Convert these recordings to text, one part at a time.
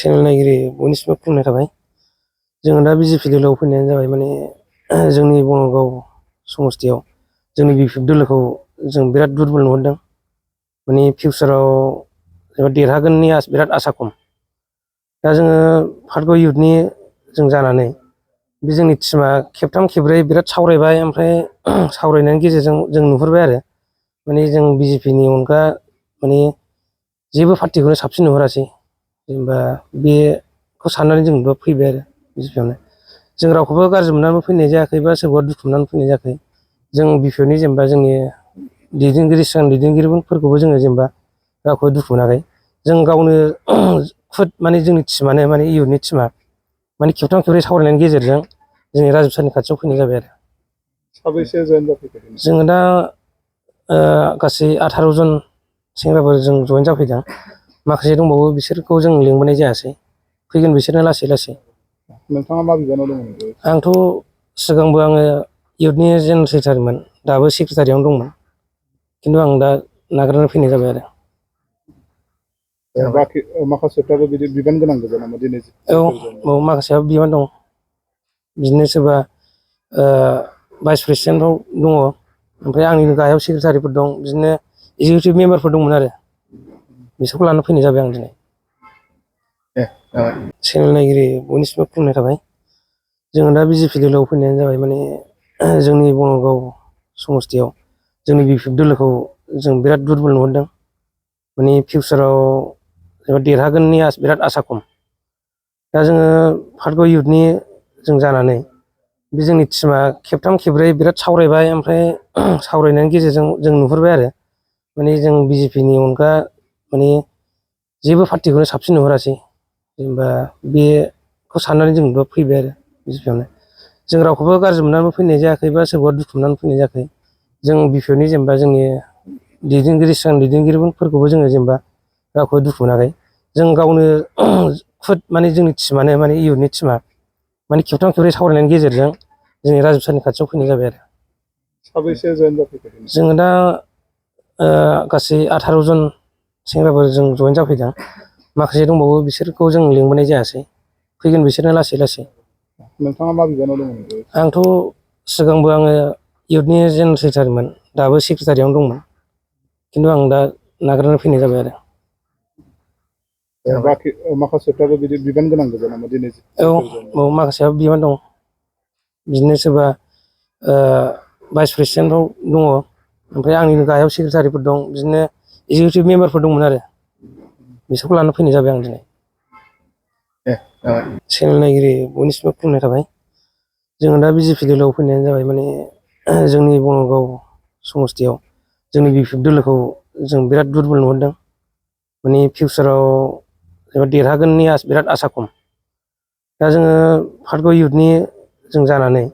Channel नायगिरि बयनिसिमबो खुलुमनाय थाबाय। जोङो दा बिजेपि दोलोआव फैनायानो जाबाय माने जोंनि बङाइगाव समस्थियाव जोंनि बिपिएफ दोलोखौ जों बिराद दुरबल नुहुरदों। माने फिउचाराव देरहागोननि बिराद आसा खम। दा जोङो फार्टगौ इउथनि जों जानानै बे जोंनि टिमा खेबथाम खेबब्रै बिराद सावरायबाय, ओमफ्राय सावरायनायनि गेजेरजों जों नुहुरबाय आरो माने जों बिजेपिनि अनगा माने जेबो पार्टिखौनो साबसिन नुहुरासै। जेनेबा बेखौ साननानै जोंबो फैबाय आरो बिजेपियावनो। जों रावखौबो गाज्रि मोननानैबो फैनाय जायाखै बा सोरखौबा दुखु मोननानै फैनाय जायाखै। जों बिपिएफनि जेनेबा जोंनि दैदेनगिरि सिगां दैदेनगिरिफोरखौबो जोङो जेनेबा रावखौबो दुखु मोनाखै। जों गावनो खुद माने जोंनि टिमानो माने इउथनि टिमा माने खेबथाम खेबब्रै सावरायनायनि गेजेरजों जोंनि राजिब सारनि खाथियाव फैनाय जाबाय आरो। साबैसे जयेन जाफैखो? जोङो दा गासै 18 जन सेंग्राफोर जों जयेन जाफैदों। माखासे दंबावो, बिसोरखौ जों लिंबोनाय जायासै, फैगोन बिसोरनो लासै लासै। नोंथाङा मा बिबानाव दंमोन? आंथ' सिगांबो आङो इउथनि जेनेरेल सेक्रेटारिमोन, दाबो सेक्रेटारियावनो दंमोन, खिन्थु आं दा नागारनानै फैनाय जाबाय आरो। बाखि माखासेफ्राबो बिदि बिबान गोनां गोजा नामा दिनै? औ, माखासेयाबो बिबान दं। बिदिनो सोरबा भाइस प्रेसिडेन्टफ्राव दङ, ओमफ्राय आंनि गाहायाव सेक्रेटारिफोर दं, बिदिनो एजिकिउटिभ मेम्बारफोर दंमोन आरो। बिसोरखौ लानानै फैनाय जाबाय आं दिनै। चेनेल नायगिरि बयनिसिमबो खुलुमनाय थाबाय। जोङो दा बिजेपि दोलोआव फैनायानो जाबाय माने जोंनि बङाइगाव समस्थियाव जोंनि बिपिएफ दोलोखौ जों बिराद दुरबल नुहुरदों। माने फिउचाराव देरहागोननि बिराद आसा खम। दा जोङो फार्टगौ इउथनि जों जानानै बे जोंनि टिमा खेबथाम खेबब्रै बिराद सावरायबाय, ओमफ्राय सावरायनायनि गेजेरजों जों नुहुरबाय आरो माने जों बिजेपिनि अनगा माने जेबो पार्टिखौनो साबसिन नुहुरासै। जेनेबा बेखौ साननानै जोंबो फैबाय आरो बिजेपियावनो। जों रावखौबो गाज्रि मोननानैबो फैनाय जायाखै बा सोरखौबा दुखु मोननानै फैनाय जायाखै। जों बिपिएफनि जेनेबा जोंनि दैदेनगिरि सिगां दैदेनगिरिफोरखौबो जोङो जेनेबा रावखौबो दुखु मोनाखै। जों गावनो खुद माने जोंनि टिमानो माने इउथनि टिमा माने खेबथाम खेबब्रै सावरायनायनि गेजेरजों जोंनि राजिब सारनि खाथियाव फैनाय जाबाय आरो। साबैसे जयेन जाफैखो? जोङो दा गासै 18 जन सेंग्राफोर जों जयेन जाफैदों। माखासे दंबावो, बिसोरखौ जों लिंबोनाय जायासै, फैगोन बिसोरनो लासै लासै। नोंथाङा मा बिबानाव दंमोन? आंथ' सिगांबो आङो इउथनि जेनेरेल सेक्रेटारिमोन, दाबो सेक्रेटारियावनो दंमोन, खिन्थु आं दा नागारनानै फैनाय जाबाय आरो। बाखि माखासेफ्राबो बिदि बिबान गोनां गोजा नामा दिनै? औ, माखासेयाबो बिबान दं। बिदिनो सोरबा भाइस प्रेसिडेन्टफ्राव दङ, ओमफ्राय आंनि गाहायाव सेक्रेटारिफोर दं, बिदिनो एजिकिउटिभ मेम्बारफोर दंमोन आरो। बिसोरखौ लानानै फैनाय जाबाय आं दिनै। चेनेल नायगिरि बयनिसिमबो खुलुमनाय थाबाय। जोङो दा बिजेपि दोलोआव फैनायानो जाबाय माने जोंनि बङाइगाव समस्थियाव जोंनि बिपिएफ दोलोखौ जों बिराद दुरबल नुहुरदों। माने फिउचाराव देरहागोननि बिराद आसा खम। दा जोङो फार्टगौ इउथनि जों जानानै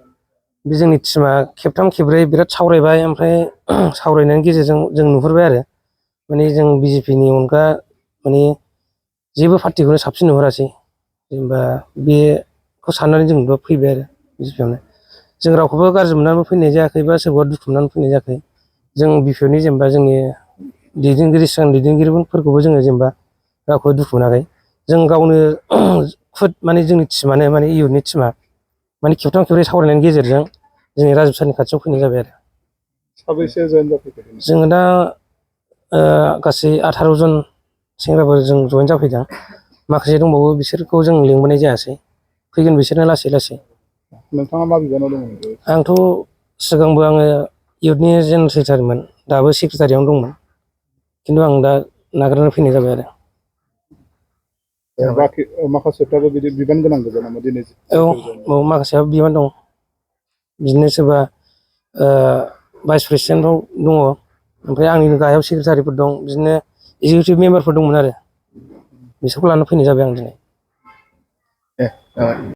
बे जोंनि टिमा खेबथाम खेबब्रै बिराद सावरायबाय, ओमफ्राय सावरायनायनि गेजेरजों जों नुहुरबाय आरो माने जों बिजेपिनि अनगा माने जेबो पार्टिखौनो साबसिन नुहुरासै। जेनेबा बेखौ साननानै जोंबो फैबाय आरो बिजेपियावनो। जों रावखौबो गाज्रि मोननानैबो फैनाय जायाखै बा सोरखौबा दुखु मोननानै फैनाय जायाखै। जों बिपिएफनि जेनेबा जोंनि दैदेनगिरि सिगां दैदेनगिरिफोरखौबो जोङो जेनेबा रावखौबो दुखु मोनाखै। जों गावनो खुद माने जोंनि टिमानो माने इउथनि टिमा माने खेबथाम खेबब्रै सावरायनायनि गेजेरजों जोंनि राजिब सारनि खाथियाव फैनाय जाबाय आरो। साबैसे जयेन जाफैखो? जोङो दा गासै 18 जन सेंग्राफोर जों जयेन जाफैदों। माखासे दंबावो, बिसोरखौ जों लिंबोनाय जायासै, फैगोन बिसोरनो लासै लासै। नोंथाङा मा बिबानाव दंमोन? आंथ' सिगांबो आङो इउथनि जेनेरेल सेक्रेटारिमोन, दाबो सेक्रेटारियावनो दंमोन, खिन्थु आं दा नागारनानै फैनाय जाबाय आरो। बाखि माखासेफ्राबो बिदि बिबान गोनां गोजा नामा दिनै? औ, माखासेयाबो बिबान दं। बिदिनो सोरबा भाइस प्रेसिडेन्टफ्राव दङ, ओमफ्राय आंनि गाहायाव सेक्रेटारिफोर दं, बिदिनो एजिकिउटिभ मेम्बारफोर दंमोन आरो। बिसोरखौ लानानै फैनाय जाबाय आं दिनै।